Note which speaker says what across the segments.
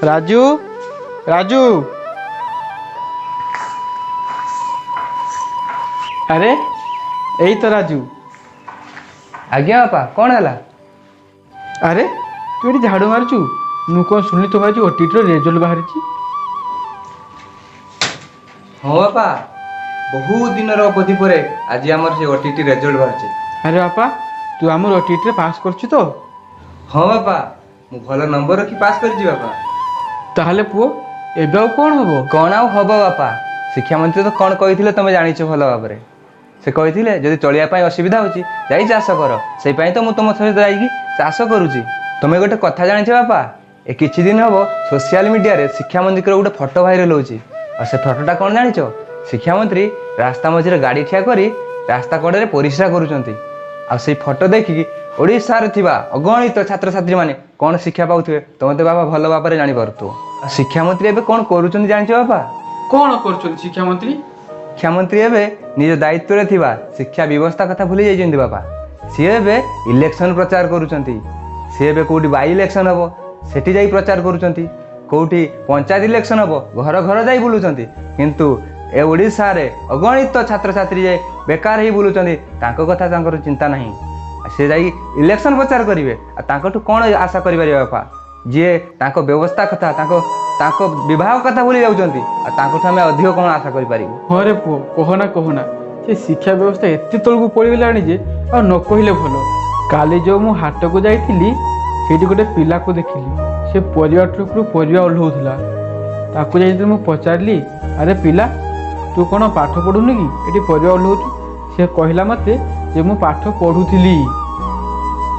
Speaker 1: ରାଜୁ, ରାଜୁ, ଆରେ ଏଇ ତ ରାଜୁ।
Speaker 2: ଆଜ୍ଞା ବାପା, କ'ଣ ହେଲା?
Speaker 1: ଆରେ ତୁ ଏଠି ଝାଡ଼ୁ ମାରୁଛୁ? ମୁଁ କ'ଣ ଶୁଣିଲି ତୁମର ଆଜି ଓଟିଟିର ରେଜଲ୍ଟ ବାହାରିଛି।
Speaker 2: ହଁ ବାପା, ବହୁତ ଦିନର ଅବଧି ପରେ ଆଜି ଆମର ସେ ଓଟିଟି ରେଜଲ୍ଟ ବାହାରିଛି।
Speaker 1: ଆରେ ବାପା, ତୁ ଆମର ଓଟିଟିରେ ପାସ୍ କରିଛୁ ତ?
Speaker 2: ହଁ ବାପା, ମୁଁ ଭଲ ନମ୍ବର ରଖି ପାସ୍ କରିଛି ବାପା।
Speaker 1: ତାହେଲେ ପୁଅ, ଏବେ ଆଉ କ'ଣ ହବ?
Speaker 2: କ'ଣ ଆଉ ହବ ବାପା, ଶିକ୍ଷାମନ୍ତ୍ରୀ ତ କ'ଣ କହିଥିଲେ ତମେ ଜାଣିଛ ଭଲ ଭାବରେ। ସେ କହିଥିଲେ ଯଦି ଚଳିବା ପାଇଁ ଅସୁବିଧା ହେଉଛି ଯାଇ ଚାଷ କର। ସେଇ ପାଇଁ ତ ମୁଁ ତୁମ ସହିତ ଯାଇକି ଚାଷ କରୁଛି। ତମେ ଗୋଟେ କଥା ଜାଣିଛ ବାପା, ଏ କିଛି ଦିନ ହବ ସୋସିଆଲ ମିଡ଼ିଆରେ ଶିକ୍ଷାମନ୍ତ୍ରୀଙ୍କର ଗୋଟେ ଫଟୋ ଭାଇରାଲ ହେଉଛି। ଆଉ ସେ ଫଟୋଟା କ'ଣ ଜାଣିଛ? ଶିକ୍ଷାମନ୍ତ୍ରୀ ରାସ୍ତା ମଝିରେ ଗାଡ଼ି ଠିଆ କରି ରାସ୍ତା କଡ଼ରେ ପରିସ୍ରା କରୁଛନ୍ତି। ଆଉ ସେଇ ଫଟୋ ଦେଖିକି ଓଡ଼ିଶାରେ ଥିବା ଅଗଣିତ ଛାତ୍ରଛାତ୍ରୀମାନେ କ'ଣ ଶିକ୍ଷା ପାଉଥିବେ, ତମେ ତ ବାପା ଭଲ ଭାବରେ ଜାଣିପାରୁଥିବ। ଆଉ ଶିକ୍ଷାମନ୍ତ୍ରୀ ଏବେ କ'ଣ କରୁଛନ୍ତି ଜାଣିଛ ବାପା?
Speaker 1: କ'ଣ କରୁଛନ୍ତି ଶିକ୍ଷାମନ୍ତ୍ରୀ?
Speaker 2: ଶିକ୍ଷାମନ୍ତ୍ରୀ ଏବେ ନିଜ ଦାୟିତ୍ୱରେ ଥିବା ଶିକ୍ଷା ବ୍ୟବସ୍ଥା କଥା ଭୁଲି ଯାଇଛନ୍ତି ବାପା। ସିଏ ଏବେ ଇଲେକ୍ସନ ପ୍ରଚାର କରୁଛନ୍ତି। ସିଏ ଏବେ କେଉଁଠି ବାଇ ଇଲେକ୍ସନ ହେବ ସେଠି ଯାଇ ପ୍ରଚାର କରୁଛନ୍ତି, କେଉଁଠି ପଞ୍ଚାୟତ ଇଲେକ୍ସନ ହେବ ଘର ଘର ଯାଇ ବୁଲୁଛନ୍ତି। କିନ୍ତୁ ଏ ଓଡ଼ିଶାରେ ଅଗଣିତ ଛାତ୍ରଛାତ୍ରୀ ଯେ ବେକାର ହେଇ ବୁଲୁଛନ୍ତି ତାଙ୍କ କଥା ତାଙ୍କର ଚିନ୍ତା ନାହିଁ। ସେ ଯାଇ ଇଲେକ୍ସନ ପ୍ରଚାର କରିବେ, ଆଉ ତାଙ୍କଠୁ କ'ଣ ଆଶା କରିପାରିବେ ବାପା? ଯିଏ ତାଙ୍କ ବ୍ୟବସ୍ଥା କଥା, ତାଙ୍କ ତାଙ୍କ ବିଭାଗ କଥା ଭୁଲି ଯାଉଛନ୍ତି, ଆଉ ତାଙ୍କଠୁ ଆମେ ଅଧିକ କ'ଣ ଆଶା କରିପାରିବୁ?
Speaker 1: ହଁ ରେ ପୁଅ, କହନା କହନା, ସେ ଶିକ୍ଷା ବ୍ୟବସ୍ଥା ଏତେ ତଳକୁ ପଳେଇଗଲାଣି ଯେ ଆଉ ନ କହିଲେ ଭଲ। କାଲି ଯେଉଁ ମୁଁ ହାଟକୁ ଯାଇଥିଲି, ସେଇଠି ଗୋଟେ ପିଲାକୁ ଦେଖିଲି, ସେ ପରିବା ଟ୍ରକରୁ ପରିବା ଓହ୍ଲାଉଥିଲା। ତାକୁ ଯାଇ ମୁଁ ପଚାରିଲି, ଆରେ ପିଲା, ତୁ କ'ଣ ପାଠ ପଢ଼ୁନୁ କି, ଏଠି ପରିବା ଓହ୍ଲାଉଛୁ? ସେ କହିଲା ମୋତେ ଯେ ମୁଁ ପାଠ ପଢ଼ୁଥିଲି,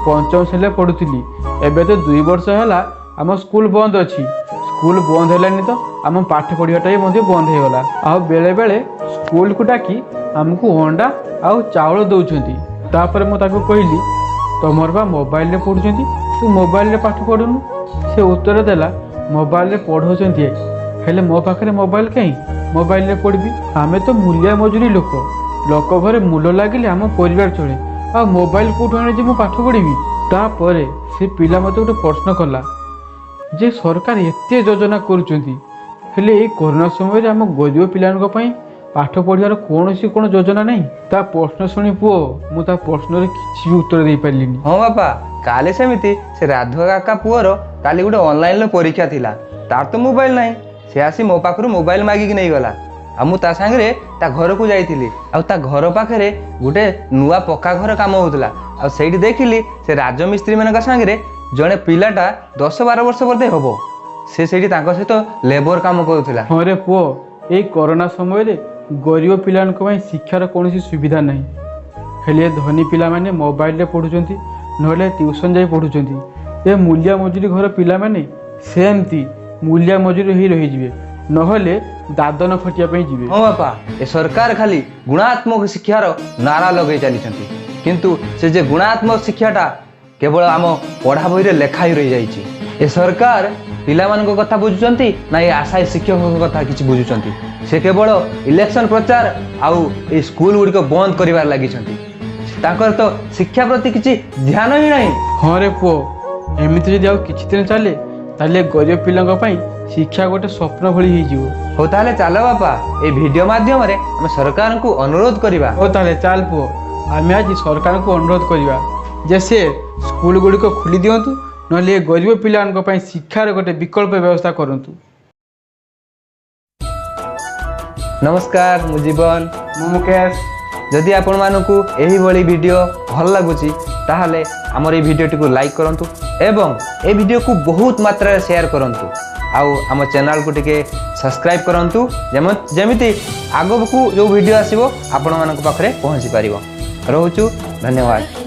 Speaker 1: ପଞ୍ଚମ ଶ୍ରେଣୀରେ ପଢ଼ୁଥିଲି, ଏବେ ତ 2 ବର୍ଷ ହେଲା ଆମ ସ୍କୁଲ ବନ୍ଦ ଅଛି। ସ୍କୁଲ ବନ୍ଦ ହେଲାନି ତ ଆମ ପାଠ ପଢ଼ିବାଟା ବି ମଧ୍ୟ ବନ୍ଦ ହେଇଗଲା। ଆଉ ବେଳେବେଳେ ସ୍କୁଲକୁ ଡାକି ଆମକୁ ଅଣ୍ଡା ଆଉ ଚାଉଳ ଦେଉଛନ୍ତି। ତାପରେ ମୁଁ ତାକୁ କହିଲି, ତମର ବା ମୋବାଇଲରେ ପଢ଼ୁଛନ୍ତି, ତୁ ମୋବାଇଲରେ ପାଠ ପଢ଼ୁନୁ? ସେ ଉତ୍ତର ଦେଲା, ମୋବାଇଲରେ ପଢ଼ଉଛନ୍ତି, ହେଲେ ମୋ ପାଖରେ ମୋବାଇଲ କାହିଁ, ମୋବାଇଲରେ ପଢ଼ିବି? ଆମେ ତ ମୂଲିଆ ମଜୁରୀ ଲୋକ, ଲୋକ ଘରେ ମୂଲ ଲାଗିଲେ ଆମ ପରିବାର ଚଳେ, ଆଉ ମୋବାଇଲ କେଉଁଠୁ ଆଣି ଯେ ମୁଁ ପାଠ ପଢ଼ିବି? ତାପରେ ସେ ପିଲା ମୋତେ ଗୋଟେ ପ୍ରଶ୍ନ କଲା ଯେ ସରକାର ଏତେ ଯୋଜନା କରୁଛନ୍ତି, ହେଲେ ଏଇ କରୋନା ସମୟରେ ଆମ ଗରିବ ପିଲାଙ୍କ ପାଇଁ ପାଠ ପଢ଼ିବାର କୌଣସି କ'ଣ ଯୋଜନା ନାହିଁ? ତା ପ୍ରଶ୍ନ ଶୁଣି ପୁଅ, ମୁଁ ତା ପ୍ରଶ୍ନରେ କିଛି ବି ଉତ୍ତର ଦେଇପାରିଲିନି।
Speaker 2: ହଁ ବାପା, କାଲି ସେମିତି ସେ ରାଧୁଆ କାକା ପୁଅର କାଲି ଗୋଟେ ଅନଲାଇନ୍ର ପରୀକ୍ଷା ଥିଲା। ତାର ତ ମୋବାଇଲ ନାହିଁ, ସେ ଆସି ମୋ ପାଖରୁ ମୋବାଇଲ ମାଗିକି ନେଇଗଲା। ଆଉ ମୁଁ ତା ସାଙ୍ଗରେ ତା ଘରକୁ ଯାଇଥିଲି, ଆଉ ତା ଘର ପାଖରେ ଗୋଟେ ନୂଆ ପକ୍କା ଘର କାମ ହେଉଥିଲା। ଆଉ ସେଇଠି ଦେଖିଲି ସେ ରାଜମିସ୍ତ୍ରୀମାନଙ୍କ ସାଙ୍ଗରେ ଜଣେ ପିଲାଟା 10-12 ବର୍ଷ ବୋଧେ ହବ, ସେ ସେଇଠି ତାଙ୍କ ସହିତ ଲେବର କାମ କରୁଥିଲା।
Speaker 1: ହଁ ରେ ପୁଅ, ଏଇ କରୋନା ସମୟରେ ଗରିବ ପିଲାଙ୍କ ପାଇଁ ଶିକ୍ଷାର କୌଣସି ସୁବିଧା ନାହିଁ। ହେଲେ ଧନୀ ପିଲାମାନେ ମୋବାଇଲରେ ପଢ଼ୁଛନ୍ତି, ନହେଲେ ଟ୍ୟୁସନ୍ ଯାଇ ପଢ଼ୁଛନ୍ତି। ଏ ମୂଲିଆ ମଜୁରୀ ଘର ପିଲାମାନେ ସେମିତି ମୂଲିଆ ମଜୁରୀ ହେଇ ରହିଯିବେ, ନହେଲେ ଦାଦନ ଖଟିବା ପାଇଁ ଯିବେ।
Speaker 2: ହଁ ବାପା, ଏ ସରକାର ଖାଲି ଗୁଣାତ୍ମକ ଶିକ୍ଷାର ନାରା ଲଗେଇ ଚାଲିଛନ୍ତି, କିନ୍ତୁ ସେ ଯେ ଗୁଣାତ୍ମକ ଶିକ୍ଷାଟା କେବଳ ଆମ ପଢ଼ା ବହିରେ ଲେଖା ହେଇ ରହିଯାଇଛି। ଏ ସରକାର ପିଲାମାନଙ୍କ କଥା ବୁଝୁଛନ୍ତି ନା ଏ ଆଶାୟୀ ଶିକ୍ଷକଙ୍କ କଥା କିଛି ବୁଝୁଛନ୍ତି? ସେ କେବଳ ଇଲେକ୍ସନ ପ୍ରଚାର ଆଉ ଏଇ ସ୍କୁଲ ଗୁଡ଼ିକ ବନ୍ଦ କରିବାରେ ଲାଗିଛନ୍ତି। ତାଙ୍କର ତ ଶିକ୍ଷା ପ୍ରତି କିଛି ଧ୍ୟାନ ହିଁ ନାହିଁ।
Speaker 1: ହଁ ରେ ପୁଅ, ଏମିତି ଯଦି ଆଉ କିଛି ଦିନ ଚାଲେ, ତାହେଲେ ଗରିବ ପିଲାଙ୍କ ପାଇଁ ଶିକ୍ଷା ଗୋଟେ ସ୍ୱପ୍ନ ଭଳି ହେଇଯିବ।
Speaker 2: ହଉ ତାହେଲେ ଚାଲ ବାପା, ଏଇ ଭିଡ଼ିଓ ମାଧ୍ୟମରେ ଆମେ ସରକାରଙ୍କୁ ଅନୁରୋଧ କରିବା।
Speaker 1: ହଉ ତାହେଲେ ଚାଲ ପୁଅ, ଆମେ ଆଜି ସରକାରଙ୍କୁ ଅନୁରୋଧ କରିବା ଯେ ସେ ସ୍କୁଲ ଗୁଡ଼ିକ ଖୋଲି ଦିଅନ୍ତୁ, ନହେଲେ ଏ ଗରିବ ପିଲାମାନଙ୍କ ପାଇଁ ଶିକ୍ଷାର ଗୋଟେ ବିକଳ୍ପ ବ୍ୟବସ୍ଥା କରନ୍ତୁ।
Speaker 2: ନମସ୍କାର, ମୁଁ ଜୀବନ।
Speaker 1: ମୁଁ ମୁକେଶ।
Speaker 2: ଯଦି ଆପଣମାନଙ୍କୁ ଏହିଭଳି ଭିଡ଼ିଓ ଭଲ ଲାଗୁଛି, ତାହେଲେ ଆମର ଏଇ ଭିଡ଼ିଓଟିକୁ ଲାଇକ୍ କରନ୍ତୁ ଏବଂ ଏ ଭିଡ଼ିଓକୁ ବହୁତ ମାତ୍ରାରେ ସେୟାର କରନ୍ତୁ, ଆଉ ଆମ ଚ୍ୟାନେଲକୁ ଟିକେ ସବସ୍କ୍ରାଇବ୍ କରନ୍ତୁ, ଯେମିତି ଆଗକୁ ଯେଉଁ ଭିଡ଼ିଓ ଆସିବ ଆପଣମାନଙ୍କ ପାଖରେ ପହଞ୍ଚି ପାରିବ। ରହୁଛୁ, ଧନ୍ୟବାଦ।